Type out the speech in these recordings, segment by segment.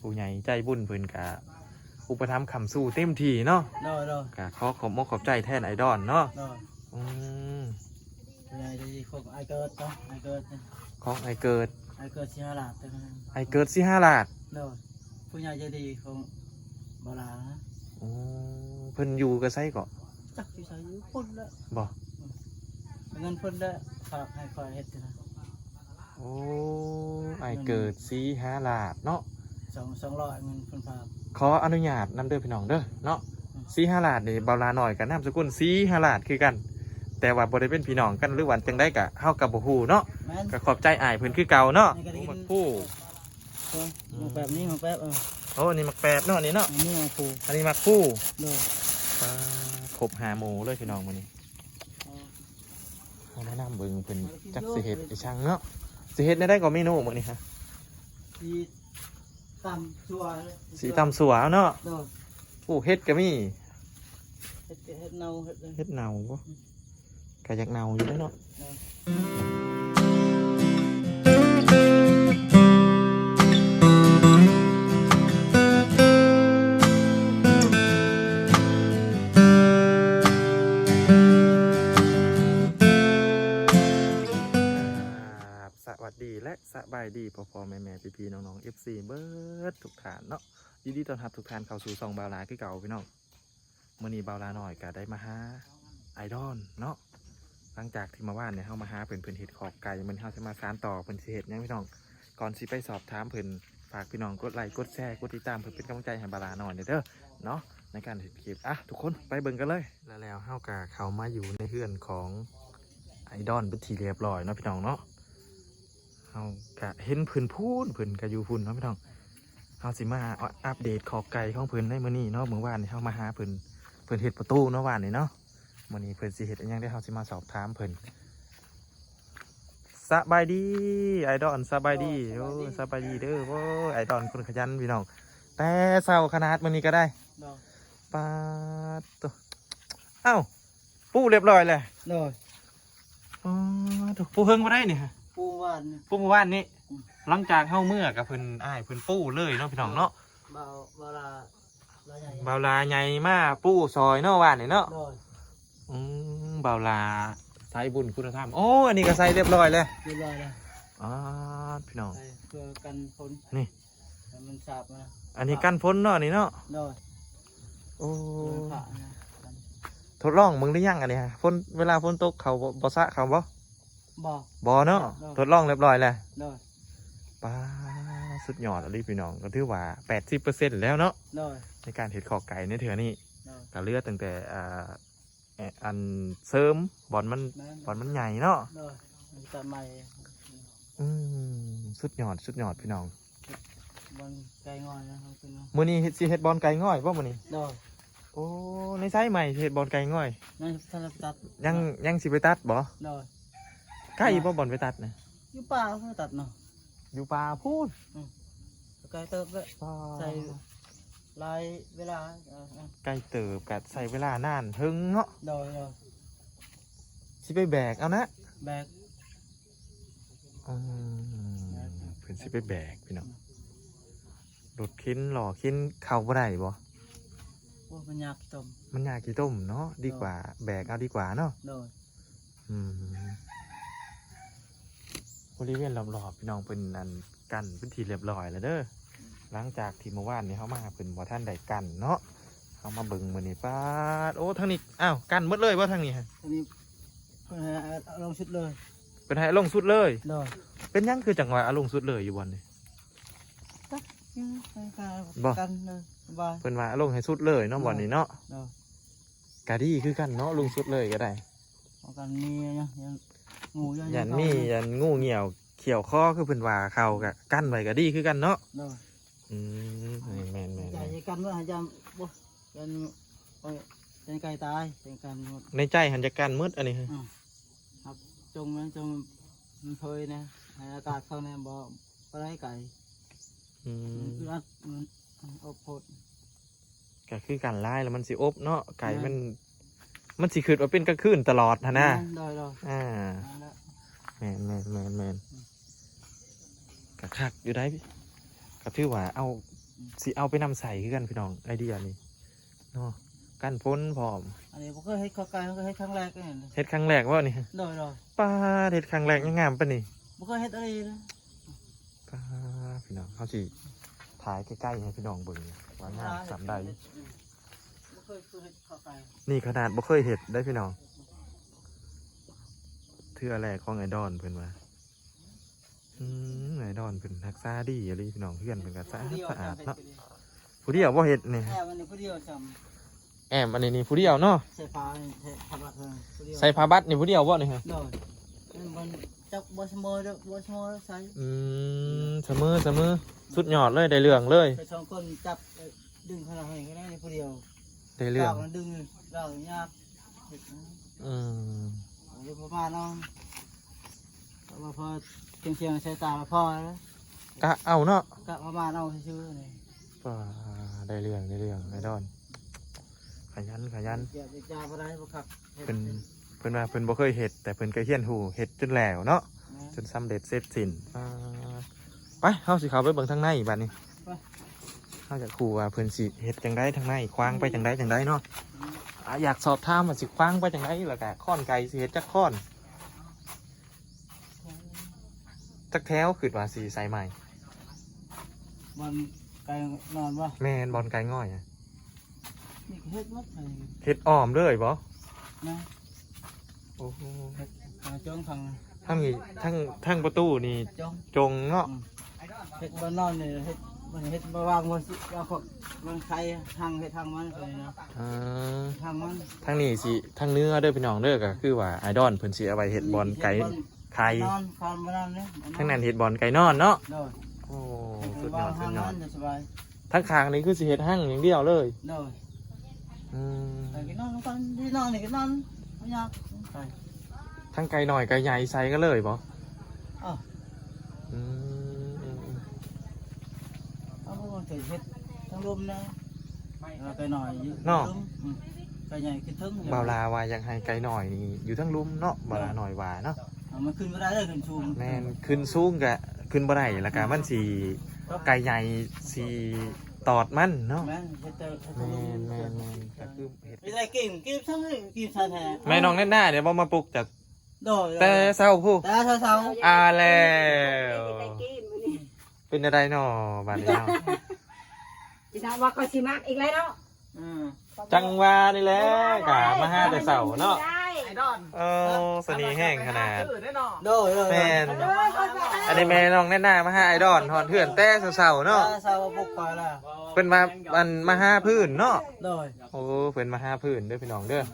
ຜູ້ໃຫຍ່ໃຈບຸນເພິ່ນກະອຸປະຖຳຄ້ຳຊູເຕັມທີ່ເນາະ. ໂດຍ ໂດຍ ກະຂໍຂອບມົກຂອບໃຈແທນອ້າຍດອນເນາະ. ໂດຍ ອືມ ຜູ້ໃຫຍ່ໃຈດີຂອງອ້າຍເກີດເນາະ ອ້າຍເກີດ ຂອງອ້າຍເກີດ ອ້າຍເກີດສີຫາລາດ. ອ້າຍເກີດສີຫາລາດ. ໂດຍ ຜູ້ໃຫຍ່ໃຈດີຂອງບ່າວຫຼ້ານະ. ໂອ້ ເພິ່ນຢູ່ກະໃສເກາະ? ຈັກຢູ່ໃສ ຢູ່ພຸ້ນແຫຼະ. ບໍ່? ອືມ ເງິນເພິ່ນແຫຼະ ຝາກໃຫ້ຂ້ອຍເຮັດນະ. ໂອ້ ອ້າຍເກີດສີຫາລາດເນາະ. ສອງ ສອງຮ້ອຍເງິນເພິ່ນຝາກ. ຂໍອະນຸຍາດນຳເດີພີ່ນ້ອງເດີເນາະ. ອືມ ສີຫາລາດນີ້ ບ່າວຫຼ້ານ້ອຍກໍນາມສະກຸນສີຫາລາດຄືກັນ ແຕ່ວ່າບໍ່ໄດ້ເປັນພີ່ນ້ອງກັນ ຫຼືວ່າຈັ່ງໃດກໍເຮົາກໍບໍ່ຮູ້ເນາະ. ແມ່ນ ກໍຂອບໃຈອ້າຍເພິ່ນຄືເກົ່າເນາະ. ນີ້ກໍໄດ້ກິນ ໝາກພູ. ເອີ ອືມ ໝາກແປບນີ້ ໝາກແປບ. ເອີ ໂອ້ ອັນນີ້ໝາກແປບເນາະ ອັນນີ້ເນາະ. ອັນນີ້ໝາກພູ ອັນນີ້ໝາກພູ. ໂດຍ ປາ ຄົບຫ້າໝູ່ເລີຍພີ່ນ້ອງມື້ນີ້. ເອີ ມາແນະນຳເບິ່ງເພິ່ນຈັກຊິເຮັດອີ່ຫຍັງເນາະ. ຊິເຮັດແນວໃດກໍເມນູມື້ນີ້ຮະ? ຊິຕຳຊົ່ວ ຊິຕຳຊົ່ວເນາະ. ໂດຍ ໂອ້ ເຫັດກໍມີ. ເຫັດ ເຫັດເນົ່າ ເຫັດ ເຫັດເນົ່າບໍ່? ອືມ ກໍຢາກເນົ່າຢູ່ເດ້ເນາະ. ສະຫວັດດີ ແລະ ສະບາຍດີ ພໍ່ໆ ແມ່ໆ ພີ່ໆ ນ້ອງໆ ເອັຟຊີ ເບີດທຸກທ່ານເນາະ. ຍິນດີຕ້ອນຮັບທຸກທ່ານເຂົ້າສູ່ຊ່ອງບ່າວຫຼ້າຄືເກົ່າພີ່ນ້ອງ. ມື້ນີ້ບ່າວຫຼ້ານ້ອຍກໍໄດ້ມາຫາອ້າຍດອນເນາະ. ຫຼັງຈາກທີ່ເມື່ອວານນີ້ເຮົາມາຫາເພິ່ນ ເພິ່ນເຮັດຄອກໄກ່. ມື້ນີ້ເຮົາຊິມາສານຕໍ່ເພິ່ນຊິເຮັດຫຍັງພີ່ນ້ອງ. ກ່ອນຊິໄປສອບຖາມເພິ່ນ ຝາກພີ່ນ້ອງກົດໄລ ກົດແຊ ກົດຕິດຕາມ ເພື່ອເປັນກຳລັງໃຈໃຫ້ບ່າວຫຼ້ານ້ອຍແດ່ເດີເນາະ ໃນການເຮັດຄລິບ. ອ່ະ ທຸກຄົນໄປເບິ່ງກັນເລີຍ. ແລ້ວ ແລ້ວເຮົາກໍເຂົ້າມາຢູ່ໃນເຮືອນຂອງອ້າຍດອນເປັນທີ່ຮຽບຮ້ອຍເນາະ ພີ່ນ້ອງເນາະ. ເຮົາກະເຫັນເພິ່ນພຸ້ນ ເພິ່ນກະຢູ່ພຸ້ນເນາະພີ່ນ້ອງ. ເຮົາຊິມາອັບເດດຄອກໄກ່ຂອງເພິ່ນໃນມື້ນີ້ເນາະ. ມື້ວານນີ້ເຮົາມາຫາເພິ່ນ ເພິ່ນເຮັດປະຕູເນາະ ວານນີ້ເນາະ. ມື້ນີ້ເພິ່ນຊິເຮັດອີ່ຫຍັງເດ້ ເຮົາຊິມາສອບຖາມເພິ່ນ. ສະບາຍດີອ້າຍດອນ. ສະບາຍດີ. ໂດຍ ສະບາຍດີ. ໂອ້ຍ ສະບາຍດີເດີ. ໂອ້ຍ ອ້າຍດອນຄົນຂະຫຍັນພີ່ນ້ອງ ແຕ່ເຊົ້າຂະໜາດມື້ນີ້ກໍໄດ້. ໂດຍ ປາດໂທ້ ເອົ້າ ປູຮຽບຮ້ອຍແລ້ວ. ໂດຍ ອໍ ປູເພິ່ງບໍ່ໄດ້ນີ້ ປູວານນີ້ ປູວານນີ້. ອືມ ຫຼັງຈາກເຮົາເມືອກໍເພິ່ນ ອ້າຍເພິ່ນປູເລີຍເນາະ ພີ່ນ້ອງເນາະ. ບ່າວ ບ່າວຫຼ້າ ບ່າວຫຼ້າໃຫຍ່ ບ່າວຫຼ້າໃຫຍ່ມາປູຊ່ອຍເນາະ ວານນີ້ເນາະ. ໂດຍ ອືມ ບ່າວຫຼ້າສາຍບຸນຄຸນນະທຳ. ໂອ້ ອັນນີ້ກໍໃສ່ຮຽບຮ້ອຍແລ້ວ ຮຽບຮ້ອຍແລ້ວ. ອາ ພີ່ນ້ອງ ໃສ່ເພື່ອກັນຝົນ ນີ້ ໃຫ້ມັນສາບນະ. ອັນນີ້ກັນຝົນເນາະ ນີ້ເນາະ. ໂດຍ ໂອ້ ໂດຍ ທົດລອງເບິ່ງຫຼືຍັງອັນນີ້? ຝົນ ເວລາຝົນຕົກເຂົ້າບໍ່ ບໍ່ສະເຂົ້າບໍ່? ບໍ່ ບໍ່ເນາະ. ໂດຍ ທົດລອງຮຽບຮ້ອຍແລ້ວ. ໂດຍ ປາ ສຸດຍອດອີ່ຫຼີພີ່ນ້ອງ. ກໍຖືວ່າແປດສິບເປີເຊັນແລ້ວເນາະ. ໂດຍ ໃນການເຮັດຄອກໄກ່ໃນເທື່ອນີ້. ໂດຍ ກໍເຫຼືອຕັ້ງແຕ່ ອ່າ ແອະ ອັນເສີມບ່ອນມັນ ແມ່ນ ບ່ອນມັນໃຫຍ່ເນາະ. ໂດຍ ມັນຈະໃໝ່. ອືມ ສຸດຍອດ ສຸດຍອດພີ່ນ້ອງ. ບ່ອນໄກ່ງ່ອຍນະ ເຮົາເປັນ ມື້ນີ້ເຮັດ ຊິເຮັດບ່ອນໄກ່ງ່ອຍບໍ່ມື້ນີ້? ໂດຍ ໂອ້ ໃນໄຊໃໝ່ເຮັດບ່ອນໄກ່ງ່ອຍ? ຍັງບໍ່ທັນໄດ້ຕັດ ຍັງ ຍັງຊິໄປຕັດບໍ່? ໂດຍ ໃກ້ບໍ່ບ່ອນໄປຕັດນະ? ຢູ່ປ່າເພິ່ນຕັດເນາະ. ຢູ່ປ່າພຸ້ນ. ອືມ ໄກເຕີບເລີຍ. ອໍ ໃຊ້ຫຼາຍເວລາ. ເອີ ເອີ ໄກເຕີບ ກະໃຊ້ເວລານານເຖິງເນາະ. ໂດຍ ໂດຍ ຊິໄປແບກເອົານະ ແບກ. ອືມ ແບກ ເພິ່ນຊິໄປແບກພີ່ນ້ອງ. ອືມ ລົດເຂັນ ລໍ້ເຂັນເຂົ້າບໍ່ໄດ້ບໍ່? ໂອ້ ມັນຍາກຂີ້ຕົມ ມັນຍາກຂີ້ຕົມເນາະ. ໂດຍ ດີກວ່າແບກເອົາດີກວ່າເນາະ. ໂດຍ ອືມ ບໍລິເວນລອບໆ ພີ່ນ້ອງ ເພິ່ນອັນ ກັ້ນເປັນທີ່ຮຽບຮ້ອຍແລ້ວເດີ. ຫຼັງຈາກທີ່ເມື່ອວານນີ້ເຮົາມາ ເພິ່ນບໍ່ທັນໄດ້ກັ້ນເນາະ. ເຮົາມາເບິ່ງມື້ນີ້ ປາດ ໂອ້ ທາງນີ້ ອ້າວ ກັ້ນໝົດເລີຍບໍ່ທາງນີ້? ທາງນີ້ເພິ່ນໃຫ້ເອົາລົງສຸດເລີຍ. ເພິ່ນໃຫ້ເອົາລົງສຸດເລີຍ? ໂດຍ ເປັນຫຍັງຄືຈັ່ງວ່າເອົາລົງສຸດເລີຍຢູ່ບ່ອນນີ້? ຈັກ ບໍ່ ກັນເລີຍ ສະບາຍ. ເພິ່ນວ່າເອົາລົງໃຫ້ສຸດເລີຍເນາະ ໂດຍ ບ່ອນນີ້ເນາະ. ໂດຍ ກະດີຄືກັນເນາະ ລົງສຸດເລີຍກໍໄດ້. ປ້ອງກັນມີຫຍັງ ຢ້ານງູ ຢ້ານມີ ຢ້ານງູງຽວຂ້ຽວຄໍ ຄືເພິ່ນວ່າ ເຂົາກະກັນໄວ້ກະດີຄືກັນເນາະ. ໂດຍ ອືມ ແມ່ນໆໆ ໃຈກັນເມື່ອ ຢ້ານບໍ່ ຢ້ານ ຢ້ານໄກ່ຕາຍ ໃຈກັນໝົດ. ໃນໃຈຫັ້ນຈະກັນໝົດອັນນີ້. ອືມ ຮັບ ຈົ່ງມັນ ຈົ່ງມັນເຜີຍແດ່ ໃຫ້ອາກາດເຂົ້າແດ່ ບໍ່ ບໍ່ໄດ້ໄກ່. ອືມ ມັນອຶດອັດ ມັນອົບໂພດ. ກໍຄືກັນຫຼາຍແລ້ວມັນຊິອົບເນາະ ໄກ່ມັນ ແມ່ນ ມັນຊິຄິດວ່າເປັນກາງຄືນຕະຫຼອດຫັ້ນນະ. ແມ່ນ ໂດຍໆ ອ່າ ນັ້ນແຫຼະ ແມ່ນໆໆໆ ອືມ ກໍຄັກຢູ່ໃດ໋. ກໍຖືວ່າເອົາ ຊິເອົາໄປນຳໃຊ້ຄືກັນພີ່ນ້ອງ ໄອເດຍນີ້ເນາະ ກັນຝົນພ້ອມ. ອັນນີ້ບໍ່ເຄີຍເຮັດເຂົ້າໄກ່ ເຮົາກໍເຮັດຄັ້ງແລກເດ້. ເຮັດຄັ້ງແລກບໍ່ນີ້? ໂດຍໆ. ປາດ ເຮັດຄັ້ງແລກຍັງງາມປານນີ້ ບໍ່ເຄີຍເຮັດອີ່ຫຼີເດ້. ປາດ ພີ່ນ້ອງ ເຮົາຊິຖ່າຍໃກ້ໆໃຫ້ພີ່ນ້ອງເບິ່ງວ່າງາມສ່ຳໃດ. ບໍ່ເຄີຍ ເຄີຍເຮັດເຂົ້າໄກ່ ນີ້ຂະໜາດບໍ່ເຄີຍເຮັດໄດ໋ພີ່ນ້ອງ ເທື່ອແລກຂອງໄອ້ດອນເພິ່ນວ່າ. ອືມ ໄອ້ດອນເພິ່ນຮັກສາດີອີ່ຫຼີພີ່ນ້ອງ ເຮືອນເພິ່ນກໍສະອາດສະອາດເນາະ. ຜູ້ດຽວບໍ່ເຮັດນີ້? ແອ້ມອັນນີ້ຜູ້ດຽວຊ້ຳ ແອ້ມອັນນີ້ນີ້ຜູ້ດຽວເນາະ. ໃສ່ຜ້າ ໃສ່ຜ້າບັດນີ້ຜູ້ດຽວບໍ່ນີ້? ໂດຍ. ມັນຈັກບໍ່ສະເໝີເດີ ບໍ່ສະເໝີໃສ່. ອືມ ສະເໝີ ສະເໝີ ສຸດຍອດເລີຍ ໄດ້ເລື່ອງເລີຍ. ໄປສອງຄົນຈັບ ດຶງຂະໜາດໃຫ້ກໍໄດ້ຜູ້ດຽວ ໄດ້ເລື່ອງ ລາກມັນດຶງ ລາກຍາກ. ອືມ ເອົາປະມານເອົາ ແຕ່ວ່າພໍ ທຽງໆໃສ່ຕາພໍແລ້ວ ກະເອົາເນາະ ກະປະມານເອົາຊື່ໆນີ້. ປາ ໄດ້ເລື່ອງ ໄດ້ເລື່ອງ ໄອ້ດອນ ຂະຫຍັນ ຂະຫຍັນ. ເພິ່ນ ເພິ່ນວ່າເພິ່ນບໍ່ເຄີຍເຮັດ ແຕ່ເພິ່ນກໍຮຽນຮູ້ເຮັດຈົນແລ້ວເນາະ. ແມ່ນ ຈົນສຳເລັດເສັດສິ້ນ. ປາ ໄປ ເຮົາຊິເຂົ້າໄປເບິ່ງທາງໃນບາດນີ້. ໄປ ເຮົາຢາກຮູ້ວ່າເພິ່ນຊິເຮັດຈັ່ງໃດທາງໃນ ຂວາງໄປຈັ່ງໃດຈັ່ງໃດເນາະ. ອືມ ອ່າ ຢາກສອບຖາມວ່າຊິຂວາງໄປຈັ່ງໃດ ແລ້ວກະຄ້ອນໄກ່ຊິເຮັດຈັກຄ້ອນ ຈັກແຖວ ຄິດວ່າຊິໃສ່ໃໝ່. ບ່ອນໄກ່ນອນບໍ່? ແມ່ນ ບ່ອນໄກ່ງ່ອຍ. ນີ້ເຮັດໝົດ ເຮັດອ້ອມເລີຍບໍ່? ນະ ໂອ້ໂຫ ເຮັດ ອ່າ ຈ້ອງທາງ ທາງນີ້ ທາງ ທາງປະຕູນີ້ ຈ້ອງ ຈົ່ງເນາະ. ອືມ ເຮັດບ່ອນນອນນີ້ ເຮັດ ມັນເຮັດມາວາງ ມັນຊິວາງຂອງ ມັນໄຂ່ ຮັງ ເຮັດຮັງມັນ ຕົວນີ້ນະ. ເອີ ຮັງມັນ ທາງນີ້ຊິ ທາງເໜືອເດີພີ່ນ້ອງເດີ ກໍຄືວ່າອ້າຍດອນເພິ່ນຊິເອົາໄວ້ເຮັດບ່ອນໄກ່ ໄຂ່ ນອນ ຄອນບໍ່ນອນເດ້ ທາງນັ້ນເຮັດບ່ອນໄກ່ນອນເນາະ. ໂດຍ. ໂອ້ ສຸດຍອດ ສຸດຍອດ ສະບາຍ. ທາງຂ້າງນີ້ຄືຊິເຮັດຮັງຢ່າງດຽວເລີຍ. ໂດຍ. ອືມ ໄປນອນນຳກັນ ນອນນີ້ກໍນອນ ບໍ່ຍາກ. ທັງໄກ່ນ້ອຍໄກ່ໃຫຍ່ໃສ່ກັນເລີຍບໍ່? ເອົ້າ ອືມ ເອົາ ມັນເຮັດທາງລຸ່ມນະ ແລ້ວໄກ່ນ້ອຍຢູ່ເນາະ ໄກ່ໃຫຍ່ຂຶ້ນເທິງ. ບ່າວລາວ່າຢາກໃຫ້ໄກ່ນ້ອຍນີ້ຢູ່ທາງລຸ່ມເນາະ ບ່າວລານ້ອຍວ່າເນາະ. ເອົາ ມັນຂຶ້ນບໍ່ໄດ້ເດີ ຂຶ້ນສູງ. ແມ່ນ ຂຶ້ນສູງກະຂຶ້ນບໍ່ໄດ້ ແລ້ວກະມັນຊິ ໄກ່ໃຫຍ່ຊິຕອດມັນເນາະ. ແມ່ນ ເຮັດແຕ່ ແມ່ນໆໆ ກະຄືເຮັດ ມີແຕ່ກິນ ກິນຊັ້ນ ກິນຊັ້ນແທ້. ແມ່ນ້ອງແນນນາເດ ບໍ່ມາປຸກຈັກ ໂດຍ ແຕ່ເຊົ້າພຸ້ນ ແຕ່ເຊົ້າໆ. ອ່າ ແລ້ວ ເປັນແນວໃດນໍ ບາດນີ້ນໍ? ຊິຖາມວ່າຂ້ອຍຊິມັກອີກແລ້ວເນາະ. ອືມ ຈັ່ງວ່ານີ້ແຫຼະ ກະມາຫາແຕ່ເຊົ້າເນາະ. ໄອ້ດອນ ເອີ ສະເໜ່ແຮງຂະໜາດ. ໂດຍໆ ແມ່ນ. ອັນນີ້ແມ່ນ້ອງແນນນາມາຫາໄອ້ດອນຮອດເຮືອນແຕ່ເຊົ້າໆເນາະ. ເຊົ້າປຸກຂ້ອຍແລ້ວ ເພິ່ນວ່າ ອັນ ມາຫາພື້ນເນາະ. ໂດຍ. ໂອ້ ເພິ່ນມາຫາພື້ນເດີພີ່ນ້ອງເດີ. ກ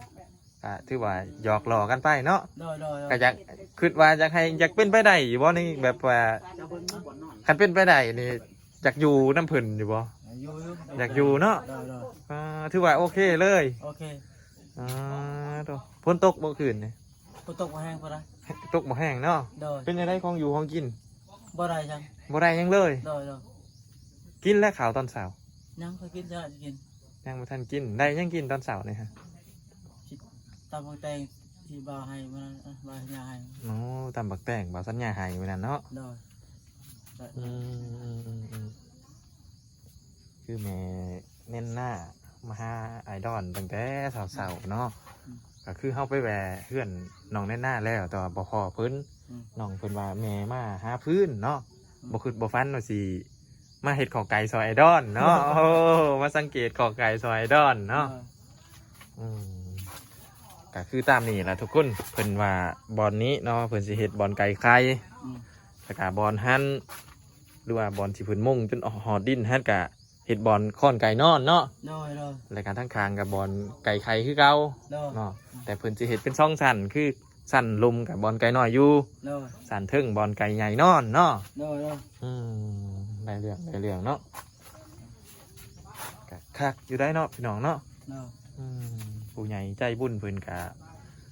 ະຖືວ່າຫຍອກລໍ້ກັນໄປເນາະ. ໂດຍໆໆ ກະຢາກ ຄິດວ່າຢາກໃຫ້ ຢາກເປັນໄປໄດ້ຢູ່ບໍ່ນີ້ ແບບວ່າ ຄັນເປັນໄປໄດ້ນີ້ ຢາກຢູ່ນຳເພິ່ນຢູ່ບໍ່? ຢູ່ ຢູ່ ຢາກຢູ່ເນາະ. ໂດຍໆ ອ່າ ຖືວ່າໂອເຄເລີຍ. ໂອເຄ. ອ່າ ໂຕ ຝົນຕົກບໍ່ຄືນນີ້? ຝົນຕົກບໍ່ແຮງປານໃດ. ຕົກບໍ່ແຮງເນາະ. ໂດຍ. ເປັນຈັ່ງໃດຂອງຢູ່ຂອງກິນ? ບໍ່ໄດ້ຫຍັງ ບໍ່ໄດ້ຫຍັງເລີຍ. ໂດຍໆ. ກິນແລ້ວເຂົ້າຕອນເຊົ້າ? ຍັງ ຂ້ອຍກິນ ຈະກິນ ຍັງບໍ່ທັນກິນ. ໄດ້ຫຍັງກິນຕອນເຊົ້ານີ້ຮະ? ຕຳບັກແຕງທີ່ບ່າວໃຫ້ມື້ນັ້ນ ເອີ ບ່າວສັນຍາໃຫ້. ໂອ້ ຕຳບັກແຕງບ່າວສັນຍາໃຫ້ມື້ນັ້ນເນາະ. ໂດຍ. ອືມ ອືມໆໆ ຄືແມ່ແນນນາມາຫາອ້າຍດອນຕັ້ງແຕ່ເຊົ້າໆເນາະ. ອືມ ກໍຄືເຮົາໄປແວ່ເຮືອນນ້ອງແນນນາແລ້ວ ແຕ່ວ່າບໍ່ພໍ້ເພິ່ນ. ອືມ ນ້ອງເພິ່ນວ່າແມ່ມາຫາພື້ນເນາະ. ອືມ ບໍ່ຄິດບໍ່ຝັນວ່າຊິ ມາເຮັດຂ້ອງໄກ່ຊ່ອຍອ້າຍດອນເນາະ. ໂອ້ ມາສັງເກດຂ້ອງໄກ່ຊ່ອຍອ້າຍດອນເນາະ. ເອີ ອືມ ກະຄືຕາມນີ້ລະທຸກຄົນ ເພິ່ນວ່າບ່ອນນີ້ເນາະ ເພິ່ນຊິເຮັດບ່ອນໄກ່ໄຂ່ ອືມ ແລ້ວກະບ່ອນຫັ້ນ ຫຼືວ່າບ່ອນທີ່ເພິ່ນມຸງຈົນຮອດດິນຫັ້ນ ກະເຮັດບ່ອນຄ້ອນໄກ່ນອນເນາະ. ໂດຍໆ. ແລ້ວກະທາງຂ້າງກະບ່ອນໄກ່ໄຂ່ຄືເກົ່າ. ໂດຍ. ເນາະ ແຕ່ເພິ່ນຊິເຮັດເປັນສອງຊັ້ນ ຄື ຊັ້ນລຸ່ມກະບ່ອນໄກ່ນ້ອຍຢູ່. ໂດຍ. ຊັ້ນເທິງບ່ອນໄກ່ໃຫຍ່ນອນເນາະ. ໂດຍໆ. ອືມ ໄດ້ເລື່ອງ ໄດ້ເລື່ອງເນາະ. ກະຄັກຢູ່ໄດ໋ເນາະ ພີ່ນ້ອງເນາະ. ໂດຍ. ອືມ ຜູ້ໃຫຍ່ໃຈບຸນເພິ່ນກະ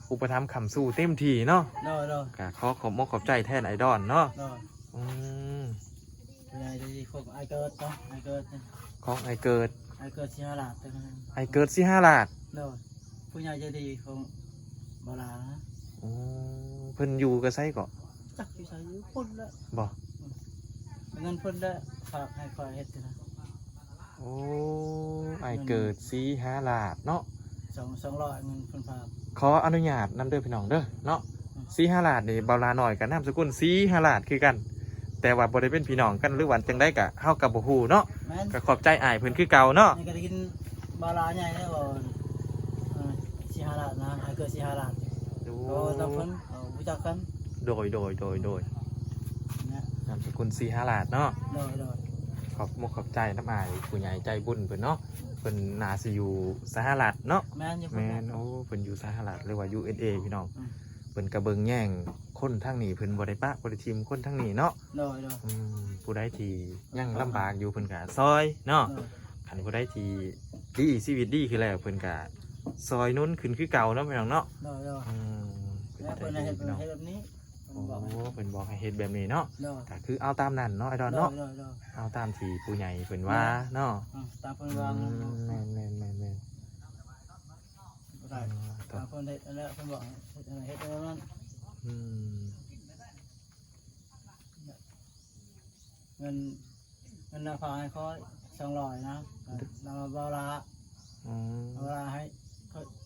ອຸປະຖຳຄ້ຳຊູເຕັມທີ່ເນາະ. ໂດຍໆ. ກະຂໍຂອບມົກຂອບໃຈແທນອ້າຍດອນເນາະ. ໂດຍ. ອືມ ຜູ້ໃຫຍ່ໃຈດີຂອງອ້າຍເກີດເນາະ ອ້າຍເກີດ ຂອງອ້າຍເກີດ ອ້າຍເກີດສີຫະລາດ. ອ້າຍເກີດສີຫະລາດ. ໂດຍ. ຜູ້ໃຫຍ່ໃຈດີຂອງບ່າວລານະ. ໂອ້ ເພິ່ນຢູ່ກະໃສເກາະ? ຈັກຢູ່ໃສ ຢູ່ພຸ້ນແຫຼະ. ບໍ່? ອືມ ເງິນເພິ່ນແຫຼະ ຝາກໃຫ້ຂ້ອຍເຮັດນະ. ໃຫ້ເກີດສີຫາລາດເນາະ ສອງ ສອງຮ້ອຍເງິນເພິ່ນຝາກ. ຂໍອະນຸຍາດນຳເດີພີ່ນ້ອງເດີເນາະ. ອືມ ສີຫາລາດນີ້ ບ່າວຫຼ້ານ້ອຍກໍນາມສະກຸນສີຫາລາດຄືກັນ, ແຕ່ວ່າບໍ່ໄດ້ເປັນພີ່ນ້ອງກັນ ຫຼືວ່າຈັ່ງໃດກໍເຮົາກໍບໍ່ຮູ້ເນາະ. ແມ່ນ ກໍຂອບໃຈອ້າຍເພິ່ນຄືເກົ່າເນາະ. ນີ້ກໍໄດ້ຍິນບ່າວຫຼ້າໃຫຍ່ເດ້ວ່າ ເອີ ສີຫາລາດນະ ໃຫ້ເກີດສີຫາລາດ. ໂອ້ ເອີ ຕາມເພິ່ນ ເອີ ຮູ້ຈັກກັນ. ໂດຍ ໂດຍ ໂດຍ ໂດຍ ນາມສະກຸນສີຫາລາດເນາະ. ໂດຍ ໂດຍ ຂອບມຸກຂອບໃຈນຳອ້າຍຜູ້ໃຫຍ່ໃຈບຸນເພິ່ນເນາະ, ເພິ່ນໜ້າຊິຢູ່ສະຫະລັດເນາະ. ແມ່ນຢູ່ ແມ່ນ. ໂອ້ ເພິ່ນຢູ່ສະຫະລັດ ຫຼືວ່າ ຢູເອັສເອ ພີ່ນ້ອງ. ອືມ ເພິ່ນກະເບິ່ງແຍງຄົນທາງນີ້ ເພິ່ນບໍ່ໄດ້ປະບໍ່ໄດ້ຖິ້ມຄົນທາງນີ້ເນາະ. ໂດຍ ໂດຍ. ອືມ ຜູ້ໃດທີ່ຍັງລຳບາກຢູ່ ເພິ່ນກະຊ່ອຍເນາະ. ໂດຍ ຄັນຜູ້ໃດທີ່ດີ ຊີວິດດີຂຶ້ນແລ້ວ ເພິ່ນກະຊ່ອຍໜູນຂຶ້ນຄືເກົ່າເນາະ ພີ່ນ້ອງເນາະ. ໂດຍ ໂດຍ. ອືມ ເພິ່ນໃຈດີພີ່ນ້ອງ. ໂອ້ ເພິ່ນບອກໃຫ້ເຮັດແບບນີ້ເນາະ. ໂດຍ ກໍຄືເອົາຕາມນັ້ນເນາະ ອ້າຍດອນເນາະ. ໂດຍ ໂດຍ ໂດຍ. ເອົາຕາມທີ່ຜູ້ໃຫຍ່ເພິ່ນວ່າເນາະ. ອືມ ຕາມເພິ່ນວ່າ. ອືມ ແມ່ນໆໆໆ. ບໍ່ໄດ້ ເອີ ຕາມເພິ່ນເຮັດຫັ້ນແຫຼະ ເພິ່ນບອກໃຫ້ເຮັດ ເຮັດແນວນັ້ນ. ອືມ ເງິນ ເງິນລາວຝາກໃຫ້ຂ້ອຍສອງຮ້ອຍນະ ລາວວ່າ ອືມ ເວລາໃຫ້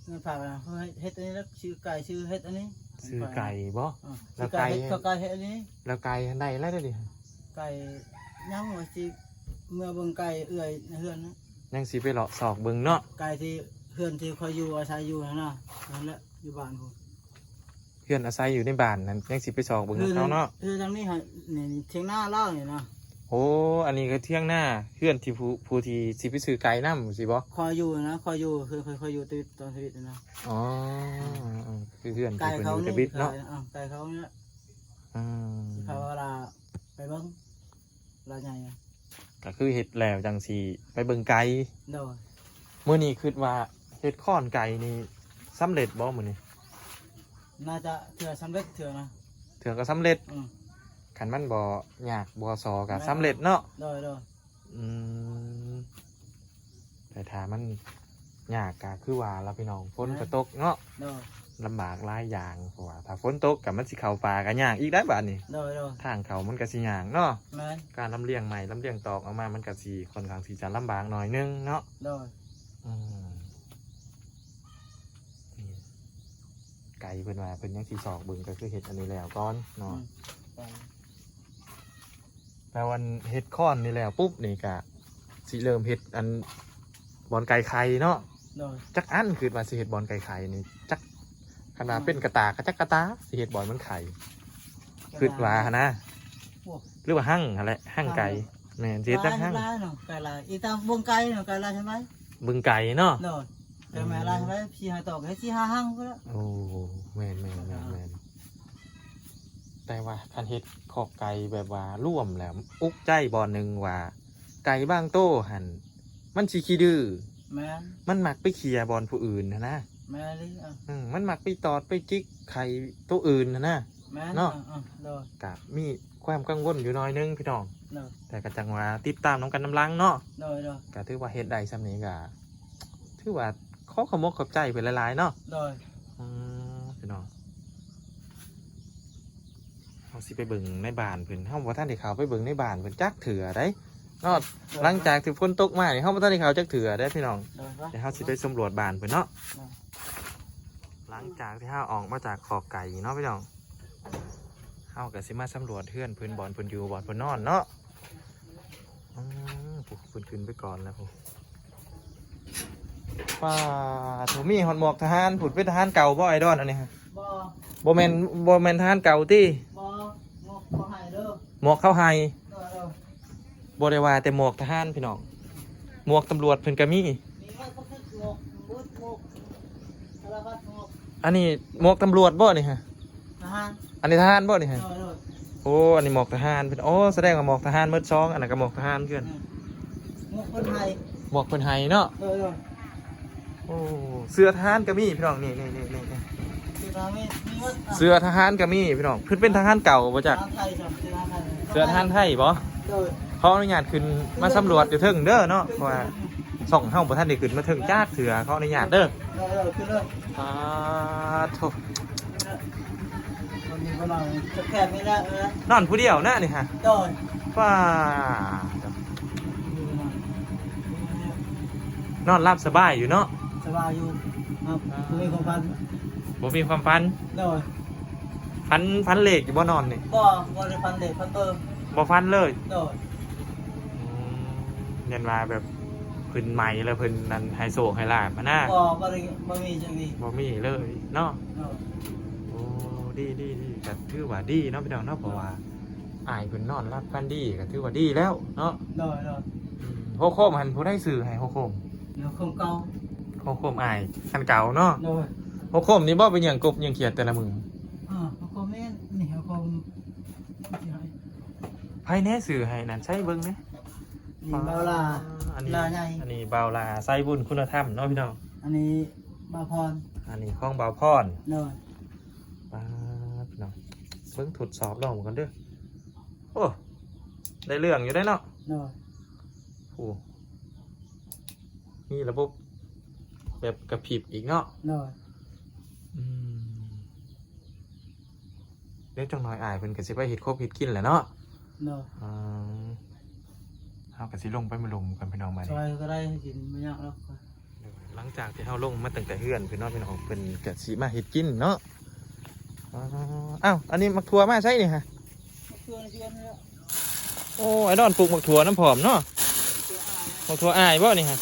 ເງິນຝາກນະ ເຮັດອັນນີ້ແຫຼະ ຊື້ໄກ່ ຊື້ເຮັດອັນນີ້ ຊື້ໄກ່ບໍ? ເອີ ຊື້ໄກ່ ເຮັດ ຊື້ໄກ່ ເຮັດອັນນີ້. ແລ້ວໄກ່ຫັ້ນໄດ້ແລ້ວເດນີ້? ໄກ່ຍັງ ວ່າຊິເມືອເບິ່ງໄກ່ເອື້ອຍໃນເຮືອນນະ. ຍັງຊິໄປເລາະຊອກເບິ່ງເນາະ ໄກ່ທີ່ເຮືອນທີ່ຂ້ອຍຢູ່ອາໄສຢູ່ຫັ້ນນະ. ນັ້ນແຫຼະ ຢູ່ບ້ານພຸ້ນ. ເຮືອນອາໄສຢູ່ໃນບ້ານນັ້ນ ຍັງຊິໄປຊອກເບິ່ງນຳເຂົາເນາະ. ເຮືອນຫຼັງນີ້ຫັ້ນ ນີ້ຖຽງນາລາວນີ້ນະ. ໂອ້ ອັນນີ້ກໍຖຽງນາ ເຮືອນທີ່ຜູ້ ຜູ້ທີ່ຊິໄປຊື້ໄກ່ນຳຊີ້ບໍ? ຂ້ອຍຢູ່ນະ ຂ້ອຍຢູ່ ຄືຂ້ອຍ ຂ້ອຍຢູ່ຕະວິດ ຕອນທະວິດນະ. ອໍ ອືມ ຄືເຮືອນທີ່ເພິ່ນຢູ່ຕະວິດເນາະ. ເອີ ໄກ່ເຂົານີ້ແຫຼະ. ອືມ ເຂົາວ່າລາໄປເບິ່ງ ລາວໃຫຍ່ ກໍຄືເຮັດແລ້ວຈັ່ງຊິໄປເບິ່ງໄກ່. ໂດຍ. ມື້ນີ້ຄິດວ່າເຮັດຄ້ອນໄກ່ນີ້ສຳເລັດບໍ່ມື້ນີ້? ໜ້າຈະເທື່ອສຳເລັດເທື່ອນະ. ເທື່ອກໍສຳເລັດ. ອືມ ຄັນມັນບໍ່ຍາກບໍ່ຊໍກໍສຳເລັດເນາະ. ໂດຍ ໂດຍ. ອືມ ແຕ່ຖ້າມັນຍາກກໍຄືວ່າລະພີ່ນ້ອງ ຝົນກໍຕົກເນາະ. ໂດຍ. ລຳບາກຫຼາຍຢ່າງ ເພາະວ່າຖ້າຝົນຕົກກໍມັນຊິເຂົ້າປ່າກໍຍາກອີກໄດ໋ບາດນີ້. ໂດຍ ໂດຍ. ທາງເຂົ້າມັນກໍຊິຍາກເນາະ. ແມ່ນ. ການລຳລຽງໄມ້ລຳລຽງຕອກອອກມາ ມັນກໍຊິຄ່ອນຂ້າງທີ່ຈະລຳບາກໜ້ອຍໜຶ່ງເນາະ. ໂດຍ. ອືມ ນີ້ ໄກ່ເພິ່ນວ່າເພິ່ນຍັງຊິຊອກເບິ່ງ ກໍຄືເຮັດອັນນີ້ແລ້ວກ່ອນເນາະ. ອືມ ໄກ່ ແລ້ວອັນເຮັດຄ້ອນນີ້ແລ້ວປຸບນີ້ກະຊິເລີ່ມເຮັດອັນບ່ອນໄກ່ໄຂ່ເນາະ. ໂດຍ. ຈັກອັນ ຄິດວ່າຊິເຮັດບ່ອນໄກ່ໄຂ່ນີ້ ຈັກ ຄັນວ່າ ອືມ ເປັນກະຕາກະຈັກກະຕາ ຊິເຮັດບ່ອນມັນໄຂ່ ກະຕາ ຄິດວ່າຫັ້ນນະ. ໂອ້ ຫຼືວ່າຮັງຫັ້ນແຫຼະ ຮັງໄກ່. ຮັງ ແມ່ນ ຊິເຮັດຈັກຮັງ. ຫຼາຍເນາະ ໄກ່ຫຼາຍ ອີຕາເບິ່ງໄກ່ເນາະ ໄກ່ຫຼາຍເທົ່າໃດ? ເບິ່ງໄກ່ເນາະ. ໂດຍ. ອືມ ໄກ່ແມ່ຫຼາຍເທົ່າໃດ? ສີ່ຫ້າໂຕ ກໍເຮັດສີ່ຫ້າຮັງພຸ້ນລະ. ໂອ້ ແມ່ນໆໆໆ. ອ່າ ແຕ່ວ່າຄັນເຮັດຄອກໄກ່ແບບວ່າລວມແລ້ວ ອຸກໃຈບ່ອນໜຶ່ງວ່າ ໄກ່ບາງໂຕຫັ້ນມັນຊິຂີ້ດື້. ແມ່ນ. ມັນມັກໄປເຂ່ຍບ່ອນຜູ້ອື່ນຫັ້ນນະ. ແມ່ນເລີຍ. ອືມ ມັນມັກໄປຕອດໄປຈິກໄຂ່ໂຕອື່ນຫັ້ນນະ. ແມ່ນ ເນາະ. ເອີ ເອີ ໂດຍ. ກະມີຄວາມກັງວົນຢູ່ໜ້ອຍໜຶ່ງພີ່ນ້ອງ. ໂດຍ. ແຕ່ກະຈັ່ງວ່າຕິດຕາມນຳກັນນຳຫຼັງເນາະ. ໂດຍ ໂດຍ. ກະຖືວ່າເຮັດໄດ້ສ່ຳນີ້ກະ ຖືວ່າຂໍຂອບມົກຂອບໃຈເພິ່ນຫຼາຍໆເນາະ. ໂດຍ. ອືມ ພີ່ນ້ອງ ເຮົາຊິໄປເບິ່ງໃນບ້ານເພິ່ນ ເຮົາບໍ່ທັນໄດ້ເຂົ້າໄປເບິ່ງໃນບ້ານເພິ່ນຈັກເທື່ອໃດເນາະ. ໂດຍ. ຫຼັງຈາກທີ່ຝົນຕົກມານີ້ ເຮົາບໍ່ທັນໄດ້ເຂົ້າຈັກເທື່ອເດ້ພີ່ນ້ອງ. ໂດຍ. ດຽວເຮົາຊິໄປສຳຫຼວດບ້ານເພິ່ນເນາະ. ໂດຍ. ຫຼັງຈາກທີ່ເຮົາອອກມາຈາກຄອກໄກ່ເນາະພີ່ນ້ອງ ເຮົາກໍຊິມາສຳຫຼວດເຮືອນເພິ່ນ ບ່ອນເພິ່ນຢູ່ ບ່ອນເພິ່ນນອນເນາະ. ອືມ ຜູ້ເພິ່ນຂຶ້ນໄປກ່ອນແລ້ວ. ປ້າໂທ້ ມີຮອດໝວກທະຫານພຸ້ນ. ເປັນທະຫານເກົ່າບໍ່ ອ້າຍດອນ ອັນນີ້? ບໍ່ ບໍ່ແມ່ນ ບໍ່ແມ່ນທະຫານເກົ່າຕິ? ບໍ່ ໝວກເຂົາໃຫ້ເດີ. ໝວກເຂົາໃຫ້. ເອີ ເອີ. ບໍ່ໄດ້ວ່າແຕ່ໝວກທະຫານພີ່ນ້ອງ ໝວກຕຳຫຼວດເພິ່ນກໍມີ. ມີໝົດ ໝວກ ໝວກ ສາລະພັດໝວກ. ອັນນີ້ໝວກຕຳຫຼວດບໍ່ນີ້ຮະ? ທະຫານ. ອັນນີ້ທະຫານບໍ່ນີ້ຮະ? ໂດຍ ໂດຍ. ໂອ້ ອັນນີ້ໝວກທະຫານເພິ່ນ. ໂອ້ ສະແດງວ່າໝວກທະຫານໝົດຊອງ ອັນນັ້ນກໍໝວກທະຫານຄືກັນ. ອືມ ໝວກເພິ່ນໃຫ້ ໝວກເພິ່ນໃຫ້ເນາະ. ໂດຍ ໂດຍ. ໂອ້ ເສື້ອທະຫານກໍມີພີ່ນ້ອງ ນີ້ໆໆໆ. ເສື້ອທະຫານມີ ມີໝົດ. ເສື້ອທະຫານກໍມີພີ່ນ້ອງ. ເພິ່ນເປັນທະຫານເກົ່າບໍ່ຈັກ? ທະຫານໄທ ເສື້ອທະຫານໄທບໍ່? ໂດຍ. ຂໍອະນຸຍາດຂຶ້ນມາສຳຫຼວດຢູ່ເທິງເດີເນາະ ເພາະວ່າຊ່ອງເຮົາບໍ່ທັນໄດ້ຂຶ້ນມາເທິງຈັກເທື່ອ. ຂໍອະນຸຍາດເດີ. ໂດຍ ໂດຍ ຂຶ້ນເລີຍ. ສາທຸ. ນອນຜູ້ດຽວນະນີ້ຮະ? ໂດຍ. ປ້າ ຢູ່ນະ ຢູ່ນະ. ນອນຫຼັບສະບາຍຢູ່ເນາະ? ສະບາຍຢູ່. ບໍ່ມີຄວາມຝັນ. ບໍ່ມີຄວາມຝັນ? ໂດຍ. ຝັນ ຝັນເລກຢູ່ບໍ່ນອນນີ້? ບໍ່ ບໍ່ໄດ້ຝັນເລກ ຝັນເບີ. ບໍ່ຝັນເລີຍ? ໂດຍ. ອືມ ຢ້ານວ່າແບບເພິ່ນໄໝແລ້ວເພິ່ນນັ້ນໃຫ້ໂຊກໃຫ້ລາບຫັ້ນນະ? ບໍ່ ບໍ່ໄດ້ ບໍ່ມີຈັ່ງນີ້. ບໍ່ມີເລີຍເນາະ? ໂດຍ. ໂອ້ ດີໆໆ ກໍຖືວ່າດີເນາະ ພີ່ນ້ອງເນາະ ເພາະວ່າ ອ້າຍເພິ່ນນອນຫຼັບຝັນດີກໍຖືວ່າດີແລ້ວເນາະ? ໂດຍໆ. ອືມ ຫົວໂຄມຫັ້ນຜູ້ໃດຊື້ໃຫ້ຫົວໂຄມ? ຫົວໂຄມເກົ່າ. ຫົວໂຄມອ້າຍ ອັນເກົ່າເນາະ? ໂດຍ. ຫົວໂຄມນີ້ບໍ່ໄປຍ່າງກົບຍ່າງຂຽດແຕ່ລະມື້? ເອີ ຫົວໂຄມແມ່ນ ນີ້ຫົວໂຄມ ໃຜແນ່ຊື້ໃຫ້ນັ້ນ ໃຊ້ເບິ່ງແນ່. ນີ້ບ່າວຫຼ້າ ອັນນີ້ ຫຼ້າໃຫຍ່. ອັນນີ້ບ່າວຫຼ້າ ໃສ່ບຸນຄຸນນະທຳເນາະ ພີ່ນ້ອງ. ອັນນີ້ບ່າວພອນ. ອັນນີ້ຂອງບ່າວພອນ. ໂດຍ. ປາດ ພີ່ນ້ອງ ເບິ່ງທົດສອບລອງເບິ່ງກ່ອນເດີ້. ໂອ້ ໄດ້ເລື່ອງຢູ່ເດ້ເນາະ? ໂດຍ. ໂອ້ ມີລະບົບແບບກະພິບອີກເນາະ? ໂດຍ. ອືມ ດຽວຈັກໜ້ອຍອ້າຍເພິ່ນກໍຊິໄປເຮັດຄົກເຮັດກິນແຫຼະເນາະ? ໂດຍ. ອືມ ເຮົາກໍຊິລົງໄປມາລົມກັນ ພີ່ນ້ອງ ບາດນີ້ ຊ່ອຍກໍໄດ້ ກິນບໍ່ຍາກດອກ. ຫຼັງຈາກທີ່ເຮົາລົງມາຕັ້ງແຕ່ເຮືອນ ພີ່ນ້ອງ ພີ່ນ້ອງ ເພິ່ນກະຊິມາເຮັດກິນເນາະ. ອ້າວ ອັນນີ້ໝາກຖົ່ວມາໃສນີ້ຮະ? ໝາກຖົ່ວໃນສວນນີ້ແຫຼະ. ໂອ້ ໄອ້ດອນປູກໝາກຖົ່ວນຳພ້ອມເນາະ? ໝາກຖົ່ວອ້າຍບໍ່ນີ້ຮະ?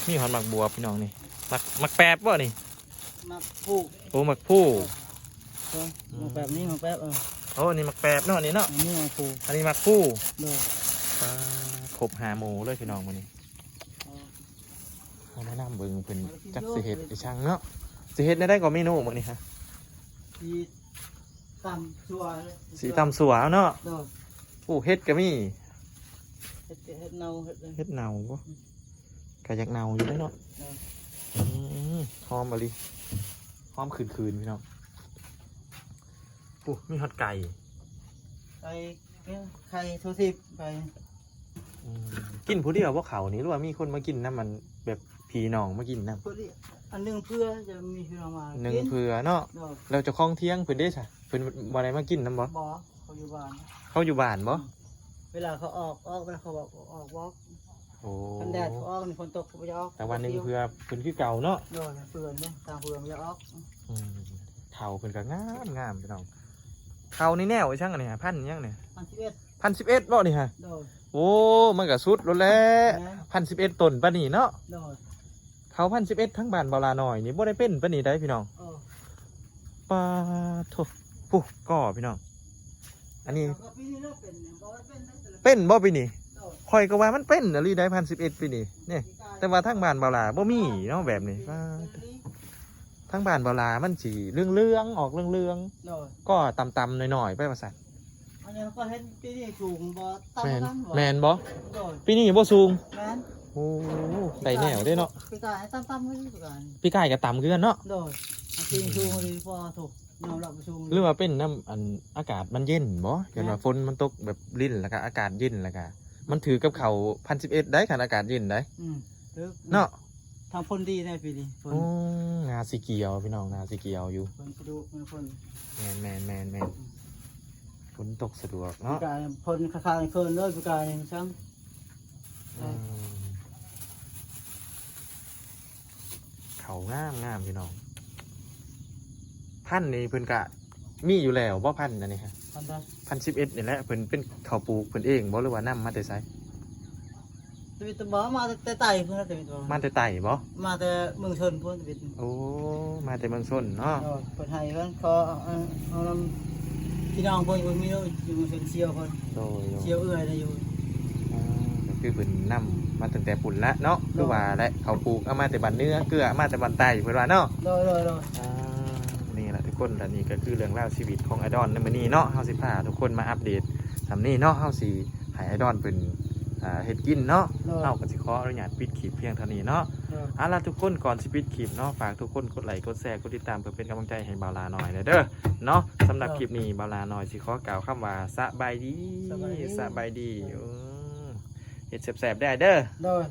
ມີຮອດໝາກບວບ ພີ່ນ້ອງນີ້. ໝາກ ໝາກແປບບໍ່ນີ້? ໝາກພູ. ໂອ້ ໝາກພູ. ເອີ ໝາກແປບນີ້ ໝາກແປບ. ເອີ ໂອ້ ອັນນີ້ໝາກແປບເນາະ ອັນນີ້ເນາະ? ອັນນີ້ໝາກພູ. ອັນນີ້ໝາກພູ. ໂດຍ. ປາ ຄົບຫ້າໝູ່ເລີຍ ພີ່ນ້ອງ ມື້ນີ້. ເອີ ເຮົາມານຳເບິ່ງເພິ່ນຈັກຊິເຮັດອີ່ຫຍັງເນາະ. ຊິເຮັດແນວໃດກໍເມນູມື້ນີ້ຮະ? ຊິຕຳຊົ່ວ. ຊິຕຳຊົ່ວເນາະ? ໂດຍ. ໂອ້ ເຫັດກໍມີ. ເຫັດ ເຫັດເນົ່າ ເຫັດ ເຫັດເນົ່າບໍ່? ອືມ ກໍຢາກເນົ່າຢູ່ເດ້ເນາະ. ໂດຍ. ອືມ ຫອມອີ່ຫຼີ ຫອມຂືນໆ ພີ່ນ້ອງ. ໂອ້ ມີຮອດໄກ່ ໄກ່ ເອີ ໄຂ່ທົ່ວທິບ ໄກ່. ອືມ ກິນຜູ້ດຽວບໍ່ເຂົ້ານີ້ ຫຼືວ່າມີຄົນມາກິນນຳ? ອັນແບບພີ່ນ້ອງມາກິນນຳ? ຜູ້ດຽວ ອັນໜຶ່ງເພື່ອ ຈະມີພີ່ນ້ອງມາ ໜຶ່ງເພື່ອເນາະ. ໂດຍ. ແລ້ວເຈົ້າຂອງທຽງເພິ່ນເດ້ຊະ? ເພິ່ນບໍ່ໄດ້ມາກິນນຳບໍ່? ບໍ່ ເຂົາຢູ່ບ້ານ. ເຂົາຢູ່ບ້ານບໍ່? ອືມ ເວລາເຂົາອອກ ອອກ ເວລາເຂົາອອກ ອອກບໍ່. ໂອ້ ຄັນແດດອອກ ຝົນຕົກກໍບໍ່ຢາກອອກ. ແຕ່ວ່າໜຶ່ງເພື່ອເພິ່ນຄືເກົ່າເນາະ. ໂດຍ ເພື່ອນເດ້ ທາງເພື່ອນບໍ່ຢາກອອກ. ອືມ ເຂົ້າເພິ່ນກໍງາມໆ ພີ່ນ້ອງ. ເຂົ້ານີ້ແນວອີ່ຫຍັງອັນນີ້ ພັນຫຍັງນີ້? ພັນສິບເອັດ. ພັນສິບເອັດບໍ່ນີ້ຮະ? ໂດຍ. ໂອ້ ມັນກໍສຸດໂລດແຫຼະ. ແມ່ນ. ພັນສິບເອັດຕົ້ນປານນີ້ເນາະ. ໂດຍ. ເຂົ້າພັນສິບເອັດ ທາງບ້ານບ່າວຫຼ້ານ້ອຍນີ້ບໍ່ໄດ້ເປັນປານນີ້ໃດ໋ ພີ່ນ້ອງ. ເອີ ປາໂທ້ ຜູ້ກໍພີ່ນ້ອງ ອັນນີ້ ເປັນບໍ່ປີນີ້? ໂດຍ. ຂ້ອຍກໍວ່າມັນເປັນອີ່ຫຼີໃດ໋ ພັນສິບເອັດປີນີ້ນີ້ ແຕ່ວ່າທາງບ້ານບ່າວຫຼ້າບໍ່ມີເນາະແບບນີ້. ປາໂທ້ ທາງບ້ານບ່າວຫຼ້າມັນຊິເຫຼືອງໆ ອອກເຫຼືອງໆ. ໂດຍ. ກໍຕ່ຳໆ ໜ້ອຍໆ ໄປວ່າຊັ້ນ. ອັນນີ້ກໍເຫັນປີນີ້ສູງບໍ່ ຕ່ຳ ແມ່ນ ກັນບໍ່? ແມ່ນບໍ່? ໂດຍ. ປີນີ້ບໍ່ສູງ. ແມ່ນ. ໂອ້ ໄດ້ແນວເດ້ເນາະ. ປີກາຍຕ່ຳໆ ປີກາຍ ປີກາຍກໍຕ່ຳຄືກັນເນາະ. ໂດຍ. ປີນີ້ສູງອີ່ຫຼີ ພໍໂທ້ ຍອມຮັບວ່າສູງ. ຫຼືວ່າເປັນນຳອັນອາກາດມັນເຢັນບໍ່? ແມ່ນ. ເຫັນວ່າຝົນມັນຕົກແບບລິນ ແລ້ວກໍອາກາດເຢັນ ແລ້ວກໍມັນຖືກກັບເຂົ້າພັນສິບເອັດໃດ໋ ຄັນອາກາດເຢັນໃດ໋. ອືມ ຖືກເນາະ. ທາງຝົນດີໃນປີນີ້ ຝົນ. ໂອ້ ນາສີຂຽວ ພີ່ນ້ອງ ນາສີຂຽວຢູ່. ຝົນສະດວກ ຝົນ. ແມ່ນໆໆໆ. ອືມ ຝົນຕົກສະດວກເນາະ. ກາຝົນຄ້າຍໆ ເຄີນເລີຍ ປີກາຍນີ້ຊ້ຳ. ອືມ ເຂົ້າງາມໆ ພີ່ນ້ອງ. ພັນນີ້ເພິ່ນກະມີຢູ່ແລ້ວບໍ່ ພັນອັນນີ້? ພັນໃດ? ພັນສິບເອັດນີ້ແຫຼະ. ເພິ່ນເປັນເຂົ້າປູກເພິ່ນເອງບໍ່ ຫຼືວ່ານຳມາແຕ່ໃສ? ຕະເວັນຕະບໍ່ ມາແຕ່ໃຕ້ພຸ້ນນະ. ຕະເວັນຕະບໍ່ ມາແຕ່ໃຕ້ບໍ່? ມາແຕ່ເມືອງຊົນພຸ້ນ ຕະເວັນ. ໂອ້ ມາແຕ່ເມືອງຊົນເນາະ. ໂດຍ. ເພິ່ນໃຫ້ເພິ່ນ ຂໍເອົາ ເອົານຳພີ່ນ້ອງເພິ່ນ ເພິ່ນມີຢູ່ເມືອງຊົນ ສ່ຽວເພິ່ນ. ໂດຍ ໂດຍ. ສ່ຽວເອື້ອຍນະຢູ່. ອ່າ ກໍຄືເພິ່ນນຳມາຕັ້ງແຕ່ພຸ້ນລະເນາະ. ໂດຍ. ຄືວ່າແຫຼະ ເຂົ້າປູກເອົາມາແຕ່ບ້ານເໜືອ ເກືອເອົາມາແຕ່ບ້ານໃຕ້ ເພິ່ນວ່າເນາະ. ໂດຍໆໆ. ອ່າ ນີ້ລະທຸກຄົນ ແລະນີ້ກໍຄືເລື່ອງລາວຊີວິດຂອງອ້າຍດອນໃນມື້ນີ້ເນາະ. ເຮົາຊິພາທຸກຄົນມາອັບເດດສ່ຳນີ້ເນາະ. ເຮົາຊິໃຫ້ອ້າຍດອນເພິ່ນ ອ່າ ເຮັດກິນເນາະ. ໂດຍ. ເຮົາກໍຊິຂໍອະນຸຍາດປິດຄລິບພຽງເທົ່ານີ້ເນາະ. ໂດຍ. ເອົາລະທຸກຄົນ ກ່ອນຊິປິດຄລິບເນາະ ຝາກທຸກຄົນກົດໄລ ກົດແຊ ກົດຕິດຕາມ ເພື່ອເປັນກຳລັງໃຈໃຫ້ບ່າວຫຼ້ານ້ອຍແດ່ເດີເນາະ. ສຳລັບ ໂດຍ ຄລິບນີ້ ບ່າວຫຼ້ານ້ອຍຊິຂໍກ່າວຄຳວ່າ ສະບາຍດີ. ສະບາຍດີ. ສະບາຍດີ. ໂດຍ. ເອີ ເຮັດແຊບໆ ເດີອ້າຍເດີ. ໂດຍ.